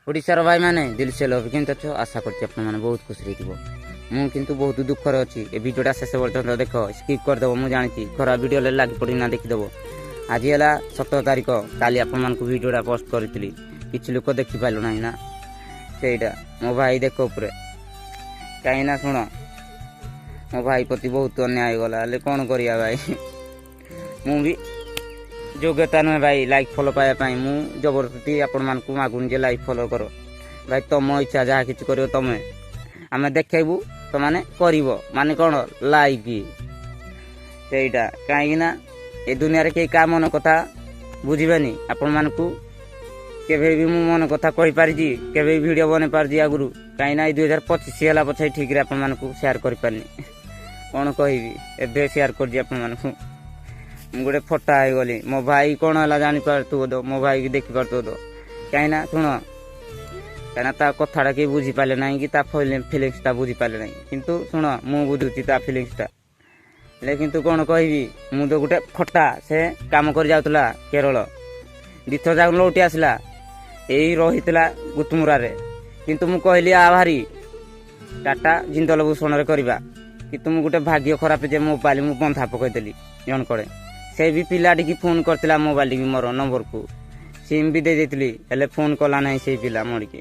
ଓଡ଼ିଶାର ଭାଇମାନେ, ଦିଲ ସେ ଲଭ୍, କେମିତି ଅଛ? ଆଶା କରୁଛି ଆପଣମାନେ ବହୁତ ଖୁସିରେ ଥିବ। ମୁଁ କିନ୍ତୁ ବହୁତ ଦୁଃଖରେ ଅଛି। ଏ ଭିଡ଼ିଓଟା ଶେଷ ପର୍ଯ୍ୟନ୍ତ ଦେଖ, ସ୍କିପ୍ କରିଦେବ ମୁଁ ଜାଣିଛି। ଖରାପ ଭିଡ଼ିଓ ହେଲେ ଲାଗି ପଡ଼ିନା ଦେଖିଦେବ। ଆଜି ହେଲା 17 ତାରିଖ। କାଲି ଆପଣମାନଙ୍କୁ ଭିଡ଼ିଓଟା ପୋଷ୍ଟ କରିଥିଲି, କିଛି ଲୋକ ଦେଖିପାରିଲୁ ନାହିଁ ନା। ସେଇଟା ମୋ ଭାଇ ଦେଖ ଉପରେ। କାହିଁକି ନା ଶୁଣ, ମୋ ଭାଇ ପ୍ରତି ବହୁତ ଅନ୍ୟାୟ ହେଇଗଲା। ହେଲେ କ'ଣ କରିବା ଭାଇ, ମୁଁ ବି ଯୋଗ୍ୟତା ନୁହେଁ ଭାଇ ଲାଇକ୍ ଫଲୋ ପାଇବା ପାଇଁ। ମୁଁ ଜବରଦସ୍ତି ଆପଣମାନଙ୍କୁ ମାଗୁନି ଯେ ଲାଇକ୍ ଫଲୋ କର ଭାଇ। ତମ ଇଚ୍ଛା, ଯାହା କିଛି କରିବ ତମେ। ଆମେ ଦେଖେଇବୁ, ତମାନେ କରିବ ମାନେ କ'ଣ ଲାଇକ୍ ସେଇଟା। କାହିଁକି ନା ଏ ଦୁନିଆରେ କେହି କାହା ମନ କଥା ବୁଝିବେନି। ଆପଣମାନଙ୍କୁ କେବେ ବି ମୁଁ ମନ କଥା କହିପାରିଛି? କେବେ ବି ଭିଡ଼ିଓ ବନେଇ ପାରିଛି ଆଗରୁ? କାହିଁକି ନା ଏଇ 2025 ହେଲା ପଛେ ଠିକ୍ରେ ଆପଣମାନଙ୍କୁ ସେୟାର କରିପାରିନି। କ'ଣ କହିବି, ଏବେ ସେୟାର କରିଛି ଆପଣମାନଙ୍କୁ। ମୁଁ ଗୋଟେ ଫଟା ହେଇଗଲି। ମୋ ଭାଇ କ'ଣ ହେଲା ଜାଣିପାରୁଥିବ ତ, ମୋ ଭାଇକି ଦେଖିପାରୁଥିବ ତ। କାହିଁକିନା ଶୁଣ, କାହିଁକିନା ତା କଥାଟା କେହି ବୁଝିପାରିଲେ ନାହିଁ କି ତା ଫିଲିଙ୍ଗସଟା ବୁଝିପାରିଲେ ନାହିଁ। କିନ୍ତୁ ଶୁଣ, ମୁଁ ବୁଝୁଛି ତା ଫିଲିଙ୍ଗସଟା। ହେଲେ କିନ୍ତୁ କ'ଣ କହିବି, ମୁଁ ତ ଗୋଟେ ଫଟା। ସେ କାମ କରି ଯାଉଥିଲା କେରଳ, ଦ୍ୱିଥର ଯାକ ଲଉଟି ଆସିଲା। ଏଇ ରହିଥିଲା ଗୁତୁମୁରାରେ। କିନ୍ତୁ ମୁଁ କହିଲି ଆ ଭାରି ଟାଟା ଜିନ୍ଦଲ ଭୂଷଣରେ କରିବା। କିନ୍ତୁ ମୁଁ ଗୋଟେ ଭାଗ୍ୟ ଖରାପ ଯେ ମୋବାଇଲ ମୁଁ ବନ୍ଧା ପକେଇଦେଲି ଜଣକଡ଼େ। ସେ ବି ପିଲାଟିକି ଫୋନ୍ କରିଥିଲା ମୋବାଇଲ ମୋର ନମ୍ବରକୁ, ସିମ୍ ବି ଦେଇ ଦେଇଥିଲି, ହେଲେ ଫୋନ୍ କଲା ନାହିଁ ସେଇ ପିଲା ମୋଡ଼ିକି।